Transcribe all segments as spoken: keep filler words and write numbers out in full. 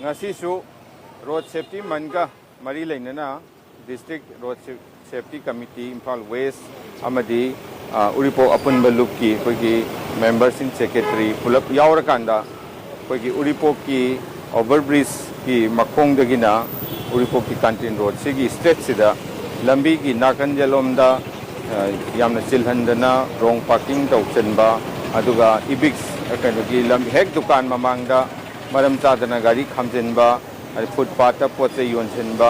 ꯉꯁꯤꯁꯨ road safety ꯃꯟꯒ ꯃꯔꯤ ꯂꯩꯅꯅ district road safety committee Imphal west ꯑꯃꯗꯤ, ꯑ, ꯎꯔꯤꯄꯣꯛ ꯑꯄꯨꯟꯕ ꯂꯨꯞꯀꯤ ꯑꯩꯈꯣꯏꯒꯤ ꯃꯦꯝꯕꯔꯁꯤꯡ, ꯁꯦꯀ꯭ꯔꯦꯇꯔꯤ ꯄꯨꯂꯞ ꯌꯥꯎꯔꯀꯥꯟꯗ ꯑꯩꯈꯣꯏꯒꯤ ꯎꯔꯤꯄꯣꯛꯀꯤ ꯑꯣꯚꯔ ꯕ꯭ꯔꯤꯖꯀꯤ ꯃꯈꯣꯡꯗꯒꯤꯅ ꯎꯔꯤꯄꯣꯛꯀꯤ ꯀꯥꯟꯇꯤꯟ ꯔꯣꯗꯁꯤꯒꯤ ꯁ꯭ꯇ꯭ꯔꯦꯠꯁꯤꯗ ꯂꯝꯕꯤꯒꯤ ꯅꯥꯀꯟ ꯌꯦꯠꯂꯣꯝꯗ, ꯑ, ꯌꯥꯝꯅ ꯆꯤꯜꯍꯟꯗꯅ ꯔꯣꯡ ꯄꯥꯔꯀꯤꯡ ꯇꯧꯁꯤꯟꯕ, ꯑꯗꯨꯒ ꯏꯕꯤꯛꯁ, ꯀꯩꯅꯣꯒꯤ ꯂꯝ ꯍꯦꯛ ꯗꯨꯀꯥꯟ ꯃꯃꯥꯡꯗ ꯃꯔꯝ ꯆꯥꯗꯅ ꯒꯥꯔꯤ ꯈꯥꯝꯖꯤꯟꯕ, ꯑꯗꯩ ꯐꯨꯠꯄꯥꯠꯇ ꯄꯣꯠ ꯆꯩ ꯌꯣꯟꯁꯤꯟꯕ,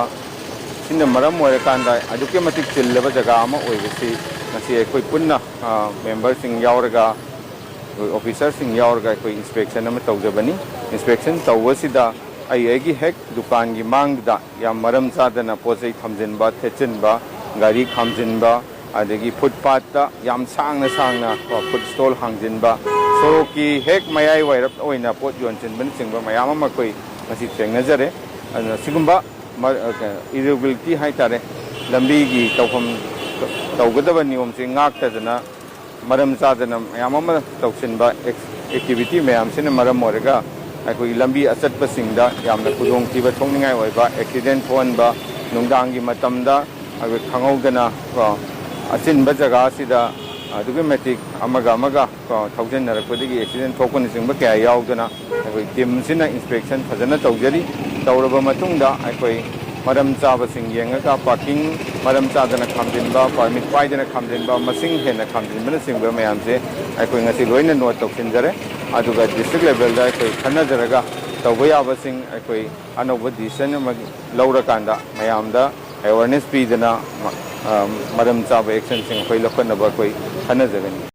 ꯁꯤꯅ ꯃꯔꯝ ꯑꯣꯏꯔꯀꯥꯟꯗ ꯑꯗꯨꯛꯀꯤ ꯃꯇꯤꯛ ꯆꯤꯜꯂꯕ ꯖꯒꯥ ꯑꯃ ꯑꯣꯏꯕꯁꯤ ꯉꯁꯤ ꯑꯩꯈꯣꯏ ꯄꯨꯟꯅ, ꯑ, ꯃꯦꯝꯕꯔꯁꯤꯡ ꯌꯥꯎꯔꯒ, ꯑꯩꯈꯣꯏ ꯑꯣꯐꯤꯁꯔꯁꯤꯡ ꯌꯥꯎꯔꯒ ꯑꯩꯈꯣꯏ ꯏꯟꯁꯄꯦꯛꯁꯟ ꯑꯃ ꯇꯧꯖꯕꯅꯤ꯫ ꯏꯟꯁꯄꯦꯛꯁꯟ ꯇꯧꯕꯁꯤꯗ ꯑꯩ ꯑꯩꯒꯤ ꯍꯦꯛ ꯗꯨꯀꯥꯟꯒꯤ ꯃꯥꯡꯗꯨꯗ ꯌꯥꯝ ꯃꯔꯝ ꯆꯥꯗꯅ ꯄꯣꯠ ꯆꯩ ꯊꯝꯖꯤꯟꯕ, ꯊꯦꯠꯆꯤꯟꯕ, ꯒꯥꯔꯤ ꯈꯥꯝꯖꯤꯟꯕ, ꯑꯗꯒꯤ ꯐꯨꯠꯄꯥꯠꯇ ꯌꯥꯝ ꯁꯥꯡꯅ ꯁꯥꯡꯅ ꯀꯣ ꯐꯨꯗ ꯁ꯭ꯇꯣꯜ ꯍꯥꯡꯖꯤꯟꯕ, ꯁꯣꯔꯣꯛꯀꯤ ꯍꯦꯛ ꯃꯌꯥꯏ ꯋꯥꯏꯔꯞ ꯑꯣꯏꯅ ꯄꯣꯠ ꯌꯣꯟꯁꯤꯟꯕꯅꯆꯤꯡꯕ ꯃꯌꯥꯝ ꯑꯃ ꯑꯩꯈꯣꯏ ꯉꯁꯤ ꯊꯦꯡꯅꯖꯔꯦ꯫ ꯑꯗꯨꯅ ꯁꯤꯒꯨꯝꯕ ꯏꯔꯤꯒꯨꯂꯔꯤꯇꯤ ꯍꯥꯏ ꯇꯥꯔꯦ, ꯂꯝꯕꯤꯒꯤ ꯇꯧꯐꯝ, ꯇꯧꯒꯗꯕ ꯅꯤꯌꯣꯝꯁꯤ ꯉꯥꯛꯇꯗꯅ ꯃꯔꯝ ꯆꯥꯗꯅ ꯃꯌꯥꯝ ꯑꯃ ꯇꯧꯁꯤꯟꯕ ꯑꯦꯛ-, ꯑꯦꯛꯇꯤꯚꯤꯇꯤ ꯃꯌꯥꯝꯁꯤꯅ ꯃꯔꯝ ꯑꯣꯏꯔꯒ ꯑꯩꯈꯣꯏꯒꯤ ꯂꯝꯕꯤ ꯑꯆꯠꯄꯁꯤꯡꯗ ꯌꯥꯝꯅ ꯈꯨꯗꯣꯡꯊꯤꯕ ꯊꯣꯛꯅꯤꯡꯉꯥꯏ ꯑꯣꯏꯕ, ꯑꯦꯛꯁꯤꯗꯦꯟ ꯊꯣꯛꯍꯟꯕ, ꯅꯨꯡꯗꯥꯡꯒꯤ ꯃꯇꯝꯗ ꯑꯩꯈꯣꯏ ꯈꯪꯍꯧꯗꯅ ꯀꯣ ꯑꯆꯤꯟꯕ ꯖꯒꯥꯁꯤꯗ ꯑꯗꯨꯛꯀꯤ ꯃꯇꯤꯛ ꯑꯃꯒ ꯑꯃꯒ ꯀꯣ ꯊꯧꯖꯤꯟꯅꯔꯛꯄꯗꯒꯤ ꯑꯦꯛꯁꯤꯗꯦꯟ ꯊꯣꯛꯄꯅꯆꯤꯡꯕ ꯀꯌꯥ ꯌꯥꯎꯗꯅ ꯑꯩꯈꯣꯏ ꯇꯤꯝꯁꯤꯅ ꯏꯟꯁꯄꯦꯛꯁꯟ ꯐꯖꯅ ꯇꯧꯖꯔꯤ꯫ ꯇꯧꯔꯕ ꯃꯇꯨꯡꯗ ꯑꯩꯈꯣꯏ ꯃꯔꯝ ꯆꯥꯕꯁꯤꯡ ꯌꯦꯡꯉꯒ ꯄꯥꯔꯀꯤꯡ ꯃꯔꯝ ꯆꯥꯗꯅ ꯈꯥꯝꯖꯤꯟꯕ, ꯄꯥꯔꯃꯤꯠ ꯄꯥꯏꯗꯅ ꯈꯥꯝꯖꯤꯟꯕ, ꯃꯁꯤꯡ ꯍꯦꯟꯅ ꯈꯥꯝꯖꯤꯟꯕꯅꯆꯤꯡꯕ ꯃꯌꯥꯝꯁꯦ ꯑꯩꯈꯣꯏ ꯉꯁꯤ ꯂꯣꯏꯅ ꯅꯣꯠ ꯇꯧꯁꯤꯟꯖꯔꯦ꯫ ꯑꯗꯨꯒ ꯗꯤꯁꯇ꯭ꯔꯤꯛ ꯂꯦꯚꯦꯜꯗ ꯑꯩꯈꯣꯏ ꯈꯟꯅꯖꯔꯒ ꯇꯧꯕ ꯌꯥꯕꯁꯤꯡ ꯑꯩꯈꯣꯏ ꯑꯅꯧꯕ ꯗꯤꯁꯤꯖꯟ ꯑꯃ ꯂꯧꯔꯀꯥꯟꯗ ꯃꯌꯥꯝꯗ ꯑꯦꯋꯥꯔꯅꯦꯁ ꯄꯤꯗꯅ, ꯑ, ꯃꯔꯝ ꯆꯥꯕ ꯑꯦꯛꯁꯟꯁꯤꯡ ꯑꯩꯈꯣꯏ ꯂꯧꯈꯠꯅꯕ ꯑꯩꯈꯣꯏ ꯈꯟꯅꯖꯒꯅꯤ꯫